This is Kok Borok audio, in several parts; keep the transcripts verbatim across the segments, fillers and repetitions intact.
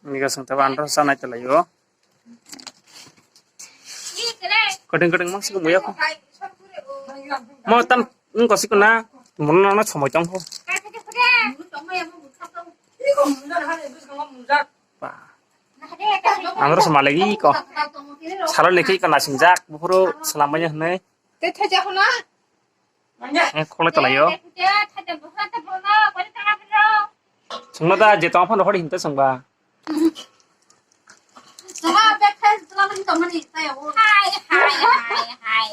Niga sung taba andro sa nai talai o. Kadang kadang mang sih muya ko. Mau tam nung kasih kena. Mulu nana sama tong ko. Pa. Andro sama lagi ko. Salo lagi kena sinjak. Bukuru selamanya hne. Te thaja hona. Eh, khole tala yo. Sungna da je tong phano hori hinta sungba. Sungba bek khai tala lagi tong mani ta yo. Hai, hai, hai, hai.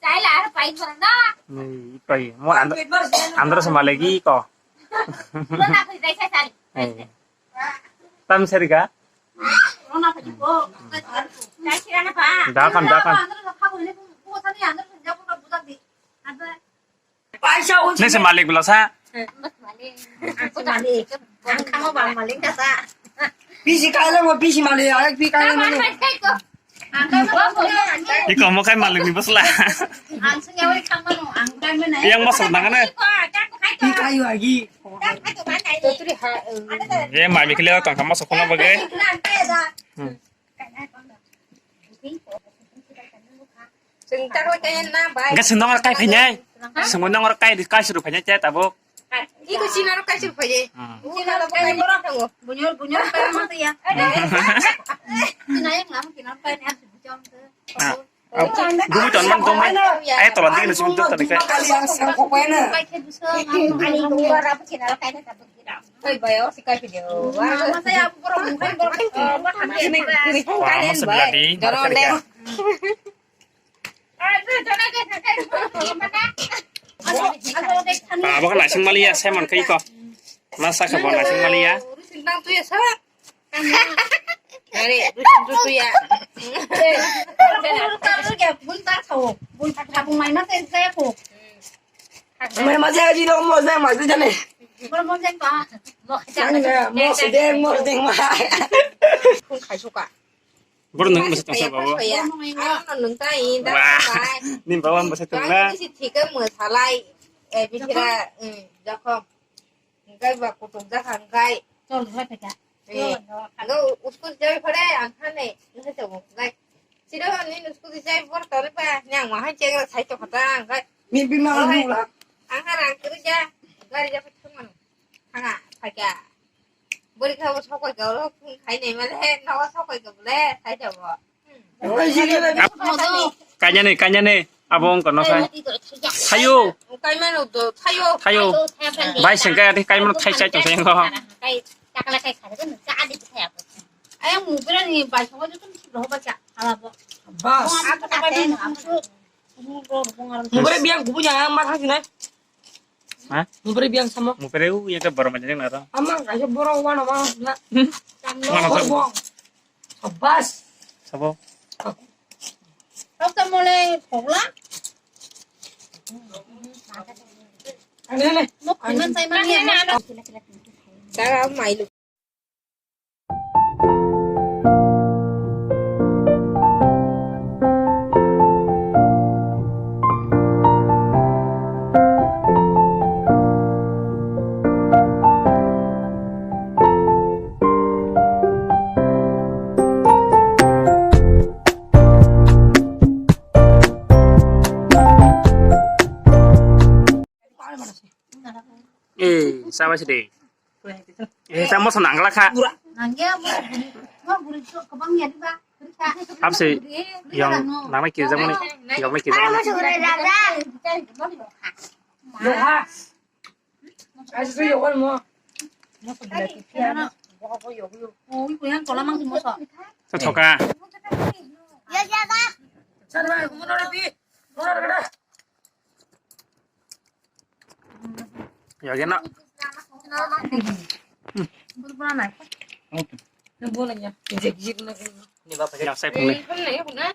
Chai la ar pai thor na. Nei, pai. Mo andro, andro sama lagi ko. Lo na phai dai sa sari. Eh. Tam serika. Lo na phai ko. Dai sira na pa. Dakan, dakan. Andro sa kha ko ni ko sa ni andro sa ja ko budak di. Nese malik belasa. Ang kamo bang malik kata. Bisi kaila mo bisi malik, ayek bi kaila mo. Iko mo kai malik ni bosla. Yang masuk nangane. Bi kayu agi. Ye mai mikile tong kamo sokona bage. Hmm. Chwng ta hoi kaya na bai. Hwnkhe chwng nongor kai phainai. Chwng nongor kai, kai suru phainai te tabuk. Iko chini aro kai suru phainai. Hmm. Chini aro kai borok thango. Bunyor, bunyor kai ma ya. Chini ayang lama kina kai ne asu bujang te. Ah. Gumi ton man dong man. Ai tola digi na simi dong tadi kai. Kali yang sang ko kai na. Kai khe dusa ngam ani dua rabu kina kai na tabuk. Wah, masa berarti. Abo kan naising maliya, saya man kai ko. Masa ka bo naising maliya. Are, rusun rusu ya. Bun ta sao, bun ta sao, mai ma sen saya ko. Mai ma saya di no mo saya ma di jane. Bor mo saya ka. Mo saya. Mo sedeng, mo sedeng ma. Kung khai suka. Bor nang masa tasa babo. Ano nung ta inda. Wah. Ni babo masa tungla. Ni si thika mo salai. Eh, bikira, hmm, jakom. Hingkai ba kutung jak hingkai. Chol, rw phaikha. Eh, ano uskut jai phare ang khane, nang se mo ngai. Siro ni uskut jai por tore ba, nyang ma hai cheng sai to khata ang kai. Ni bima ang hula. Ang ha rang kiri ja, gari ja phai thang mano. Hanga, phaikha. Bori kha bo sokoi ka ro, phun khai nei male, no sokoi ka bole, sai to bo. Kanya ni, kanya ni. Abo wng kono khai. Thayo. Kaimano do, thayo. Thayo. Bai sengkai ati kaimano thai chai tong sai ngo. Ayang mubira ni bai songo joto ni sibro hoba cha. Ala bo. Bas. Mubira biang kubu jang ma thang sinai. Ha? Mubiri biang samo. Mubiri u yang ke borok majeng naro. Ama kaisa borok wano ma na. Wano to. Sabas. Sabo. Kau tak mulai pogla. Ane ane. Nuk piman sai mani ya. Daga mailu. Eh, sama sih deh. Eh, tamo sa nangla kha. Nangya mo, mo guri so kabang ya diba? Abse, yang nangna kiri jamani, yang nangna kiri jamani. Sa thoka. Yagena. Ni bapa kita. Yang saya punya.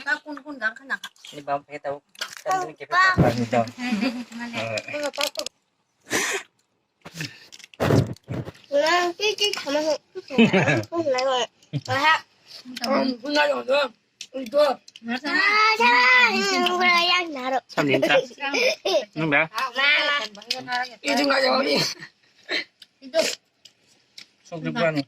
Ka kun kun gang khana. Ni bapa kita. Kan ni kita. Nang ki ki khama ho. Ko lai wa. Aha. Kun lai wa. Ito. Ah, salah. Ini bukan yang naruh. Sambil minta. Nung dah. Mama. Itu nggak jawab ini. Itu. Sok di bulan.